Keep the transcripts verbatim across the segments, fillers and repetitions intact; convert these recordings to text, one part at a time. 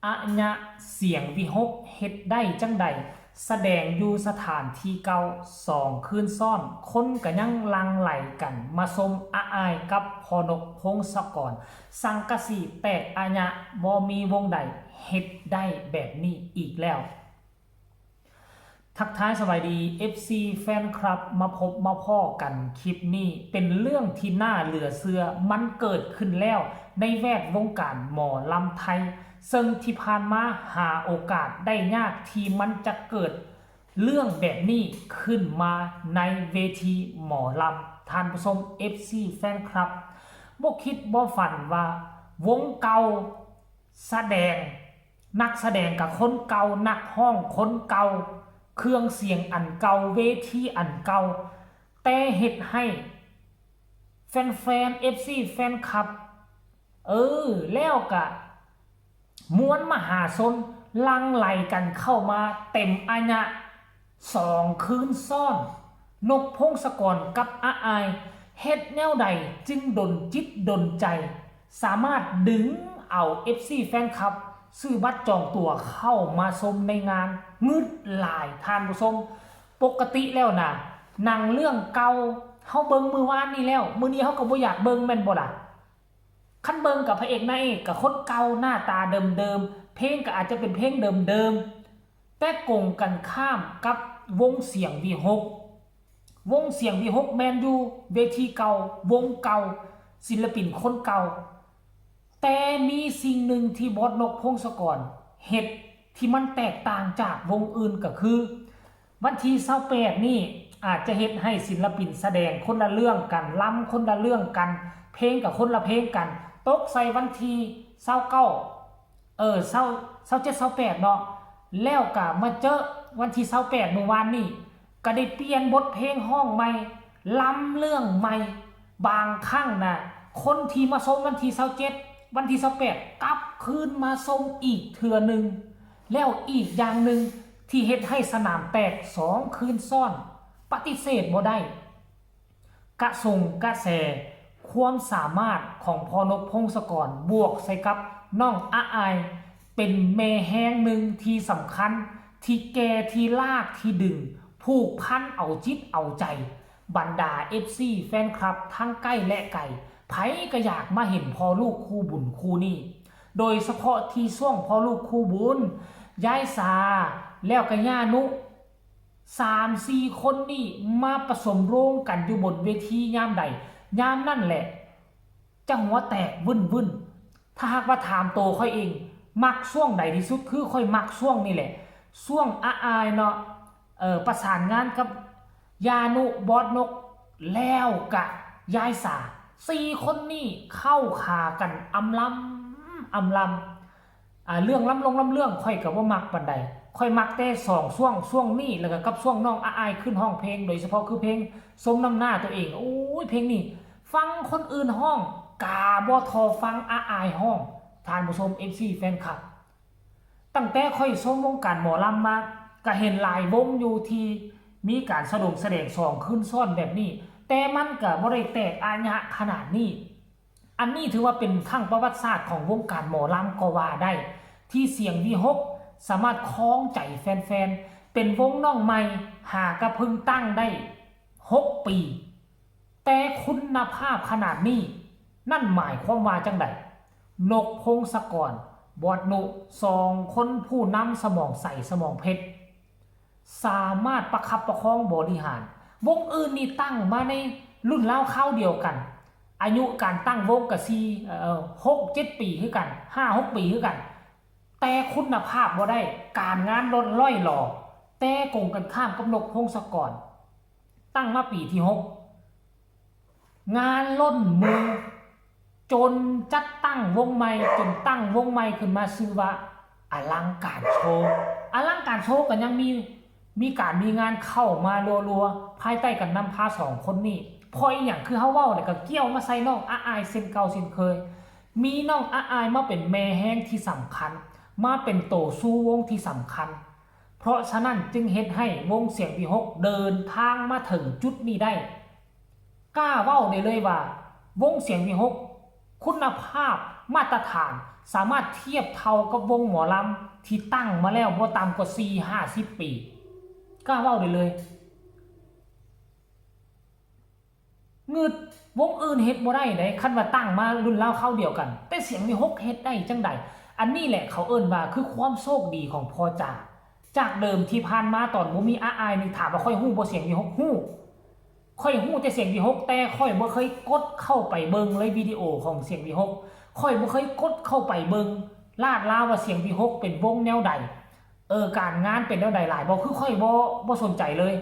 อะยะเสียงวิหกเฮ็ดได้จั่งใด แสดงอยู่สถานที่เก่าสองคืนซ้อน คนก็ยังหลั่งไหลกันมาชมอะอายกับพ่อนกพงศกร สังกะสีแตกอะยะ บ่มีวงใดเฮ็ดได้แบบนี้อีกแล้ว ทักทายสวัสดี เอฟซี แฟนคลับ มาพบมาพ้อกันคลิปนี้ เป็นเรื่องที่น่าเหลือเชื่อ มันเกิดขึ้นแล้วในแวดวงการหมอลำไทย ซึ่งที่ผ่านมาหาโอกาสได้ยากที่มันจะเกิดเรื่องแบบนี้ขึ้นมาในเวทีหมอลำ ท่านผู้ชม เอฟซี แฟนคลับ บ่คิดบ่ฝันว่าวงเก่า แสดง นักแสดงกับคนเก่า นักฮ้องคนเก่า เครื่องเสียงอันเก่า เวทีอันเก่า แต่เฮ็ดให้แฟนๆ เอฟซี แฟนคลับ เออ แล้วกะมวลมหาชนหลั่งไหลกันเข้ามาเต็มอะยะสองคืนซ้อน นกพงศกรกับอะอาย เฮ็ดแนวใดจึงดลจิตดลใจ สามารถดึงเอา เอฟซี แฟนคลับ ซื้อบัตรจองตั๋วเข้ามาชมในงาน งึดหลาย ท่านผู้ชม ปกติแล้วนะ หนังเรื่องเก่า เฮาเบิ่งมื้อวานนี้แล้ว มื้อนี้เฮาก็บ่อยากเบิ่งแม่นบ่ล่ะ คันเบิ่งกับพระเอกนางเอกกับคนเก่า หน้าตาเดิมๆ เพลงก็อาจจะเป็นเพลงเดิมๆ แต่กงกันข้ามกับวงเสียงวิหก วงเสียงวิหกแม่นอยู่เวทีเก่า วงเก่า ศิลปินคนเก่า แต่มีสิ่งหนึ่งที่บอสนกพงศกรเฮ็ดที่มันแตกต่างจากวงอื่นก็คือ วันที่ซาวแปดนี่อาจจะเฮ็ดให้ศิลปินแสดงคนละเรื่องกัน ลำคนละเรื่องกัน เพลงกับคนละเพลงกัน ตกใส่วันที่ซาวเก้า เออ ซาว ซาวเจ็ด ซาวแปด เนาะ แล้วก็มาเจอวันที่ซาวแปดมื้อวานนี่ ก็ได้เปลี่ยนบทเพลงฮ้องใหม่ ลำเรื่องใหม่ บางครั้งนะ คนที่มาชมวันที่ซาวเจ็ด วันที่ซาวแปด กลับคืนมาชมอีกเทื่อหนึ่ง แล้วอีกอย่างหนึ่งที่เฮ็ดให้สนามแตกสองคืนซ้อน ปฏิเสธบ่ได้ กระสงกระแส ความสามารถของพ่อนกพงศกร บวกใส่กับน้องอะอาย เป็นแม่แฮงหนึ่งที่สำคัญ ที่แก่ ที่ลาก ที่ดึง ผูกพันเอาจิตเอาใจ บรรดา เอฟซี แฟนคลับทั้งใกล้และไกล ไผก็อยากมาเห็นพ่อลูกคู่บุญคู่นี้ โดยเฉพาะที่ช่วงพ่อลูกคู่บุญ ยายสา แล้วก็ย่านุ สามสี่คนนี่มาผสมโรงกันอยู่บนเวทียามใด ยามนั่นแหละ จะหัวแตกวึ่นๆ ถ้าหากว่าถามโตข้อยเอง มักช่วงใดที่สุด คือข้อยมักช่วงนี่แหละ ช่วงอะอายเนาะ เออ ประสานงานกับย่านุ บอสนก แล้วกะยายสา สี่คนนี่เข้าขากันอำลำอำลำ อ่า เรื่องลำลงลำเรื่องข้อยก็บ่มักปานใด ข้อยมักแต่สองช่วง ช่วงนี้แล้วก็กับช่วงน้องอะอายขึ้นฮ้องเพลง โดยเฉพาะคือเพลงสมน้ำหน้าตัวเอง โอ้ย เพลงนี้ฟังคนอื่นฮ้องกาบ่ท่อฟังอะอายฮ้อง ท่านผู้ชม เอฟซี แฟนคลับ ตั้งแต่ข้อยชมวงการหมอลำมา ก็เห็นหลายวงอยู่ที่มีการสะดงแสดงสองคืนซ้อนแบบนี้ แต่มันก็บ่ได้แตกอะยะขนาดนี้ อันนี้ถือว่าเป็นครั้งประวัติศาสตร์ของวงการหมอลำก็ว่าได้ ที่เสียงวิหกสามารถครองใจแฟนๆ เป็นวงน้องใหม่ หากะเพิ่งตั้งได้หกปี แต่คุณภาพขนาดนี้ นั่นหมายความว่าจั่งใด นกพงศกร บอสนุ สองคนผู้นำสมองใสสมองเพชร สามารถประคับประคองบริหาร วงอื่นนี่ตั้งมาในรุ่นราวคราวเดียวกัน อายุการตั้งวงก็สี่ เอ่อ หก เจ็ด ปีคือกัน ห้า หก ปีคือกัน แต่คุณภาพบ่ได้ การงานล่อยหลอ แต่กงกันข้ามกับนกพงศกร ตั้งมาปีที่หก งานล้นมือ จนจัดตั้งวงใหม่ จนตั้งวงใหม่ขึ้นมาชื่อว่าอลังการโชว์ อลังการโชว์ก็ยังมี มีการมีงานเข้ามารัวๆ ภายใต้การนำพาสองคนนี้ เพราะอีหยังคือเฮาเว้าแล้วก็เกี่ยวมาใส่น้องอะอายเช่นเก่าเช่นเคย มีน้องอะอายมาเป็นแม่แฮงที่สำคัญ มาเป็นโตชูวงที่สำคัญ เพราะฉะนั้นจึงเฮ็ดให้วงเสียงวิหกเดินทางมาถึงจุดนี้ได้ กล้าเว้าได้เลยว่า วงเสียงวิหกคุณภาพ มาตรฐาน สามารถเทียบเท่ากับวงหมอลำที่ตั้งมาแล้วบ่ต่ำกว่าสี่ห้าสิบปี กล้าเว้าได้เลย งึด วงอื่นเฮ็ดบ่ได้เด้ คันว่าตั้งมารุ่นราวคราวเดียวกัน แต่เสียงวิหคเฮ็ดได้จั่งใด อันนี้แหละเขาเอิ้นว่าคือความโชคดีของพ่อจ๋า จากเดิมที่ผ่านมาตอนบ่มีอ้าอายนี่ ถามว่าข้อยฮู้บ่เสียงวิหค ฮู้ ข้อยฮู้แต่เสียงวิหค แต่ข้อยบ่เคยกดเข้าไปเบิ่งเลยวิดีโอของเสียงวิหค ข้อยบ่เคยกดเข้าไปเบิ่งลาดลาวว่าเสียงวิหคเป็นวงแนวใด เออ การงานเป็นแนวใดหลายบ่ คือข้อยบ่ บ่สนใจเลย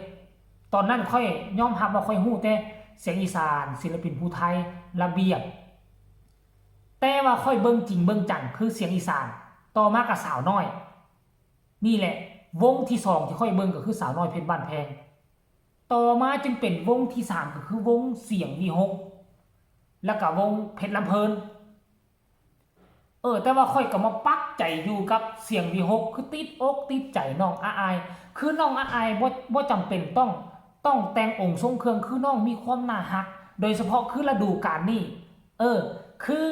ตอนนั้นข้อยยอมรับว่าข้อยฮู้แต่เสียงอีสาน ศิลปินผู้ไทย ระเบียบ แต่ว่าข้อยเบิ่งจริงเบิ่งจังคือเสียงอีสาน ต่อมาก็สาวน้อย นี่แหละ วงที่สองที่ข้อยเบิ่งก็คือสาวน้อยเพชรบ้านแพง ต่อมาจึงเป็นวงที่สามก็คือวงเสียงวิหค แล้วก็วงเพชรลำเพลิน เออ แต่ว่าข้อยก็มาปักใจอยู่กับเสียงวิหค คือติดอกติดใจน้องอ้าอาย คือน้องอ้าอายบ่ บ่จำเป็นต้อง ต้องแต่งองค์ทรงเครื่อง คือน้องมีความน่าฮัก โดยเฉพาะคือฤดูกาลนี้ เออ คือ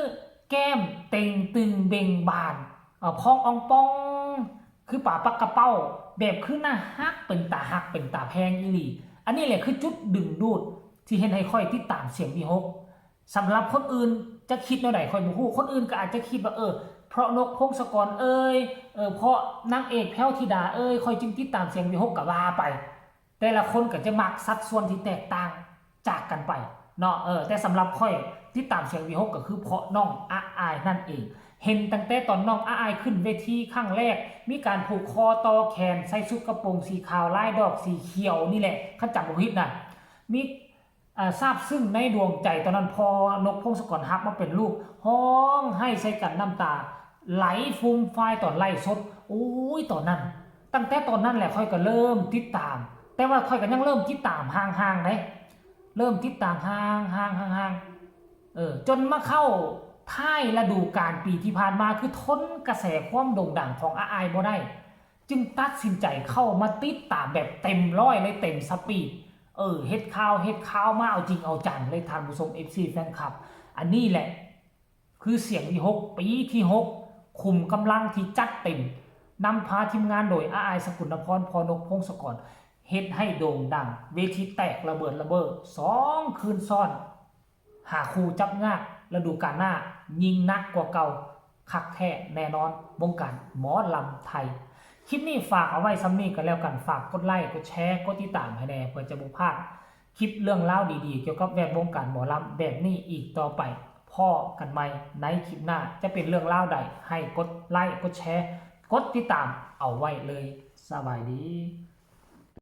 แก้มเต่งตึงเบ่งบาน เอ่อ พองอ่องป่อง คือปลาปักกระเป้า แบบคือน่าฮัก เป็นตาฮัก เป็นตาแพงอีหลี อันนี้แหละคือจุดดึงดูดที่เฮ็ดให้ข้อยติดตามเสียงวิหค สำหรับคนอื่นจะคิดแนวใดข้อยบ่ฮู้ คนอื่นก็อาจจะคิดว่า เออ เพราะนกพงศกรเอ่ย เออ เพราะนางเอกแพรวธิดาเอ่ย ข้อยจึงติดตามเสียงวิหค ก็ว่าไป แต่ละคนก็จะมักสัดส่วนที่แตกต่างจากกันไปเนาะ เออ แต่สำหรับข้อยติดตามเสียงวิหค ก็คือเพราะน้องอ้าอายนั่นเอง เห็นตั้งแต่ตอนน้องอ้าอายขึ้นเวทีครั้งแรก มีการผูกคอต่อแขน ใส่ชุดกระโปรงสีขาวลายดอกสีเขียวนี่แหละ คันจำบ่ผิดนะ มี อ่า ซาบซึ้งในดวงใจ ตอนนั้นพ่อนกพงศกรฮับมาเป็นลูก ฮ้องไห้ใส่กัน น้ำตาไหลฟูมฟายตอนไลฟ์สด โอ้ย ตอนนั้น ตั้งแต่ตอนนั้นแหละข้อยก็เริ่มติดตาม แต่ว่าข้อยก็ยังเริ่มติดตามห่างๆเด้ เริ่มติดตามห่างๆ ห่างๆ เออ จนมาเข้าท้ายฤดูกาลปีที่ผ่านมา คือทนกระแสความโด่งดังของอ้าอายบ่ได้ จึงตัดสินใจเข้ามาติดตามแบบเต็มร้อยเลย เต็มสปีด เออ เฮ็ดข่าว เฮ็ดข่าวมาเอาจริงเอาจังเลยท่านผู้ชม เอฟซี แฟนคลับ อันนี้แหละ คือเสียงวิหค ปีที่หก ขุมกำลังที่จัดเต็ม นำพาทีมงานโดยอ้าอาย สกุลนพร พ่อนกพงศกร เฮ็ดให้โด่งดัง เวทีแตกระเบิดระเบ้อ สองคืนซ้อน หาคู่จับยาก ฤดูกาลหน้ายิ่งหนักกว่าเก่า คักแท้แน่นอน วงการหมอลำไทย คลิปนี้ฝากเอาไว้ส่ำนี้ก็แล้วกัน ฝากกดไลค์ กดแชร์ กดติดตามให้แน่ เพื่อจะบ่พลาดคลิปเรื่องราวดีๆ เกี่ยวกับแวดวงการหมอลำแบบนี้อีกต่อไป พ้อกันใหม่ในคลิปหน้า จะเป็นเรื่องราวใด ให้กดไลค์ กดแชร์ กดติดตามเอาไว้เลย สบายดี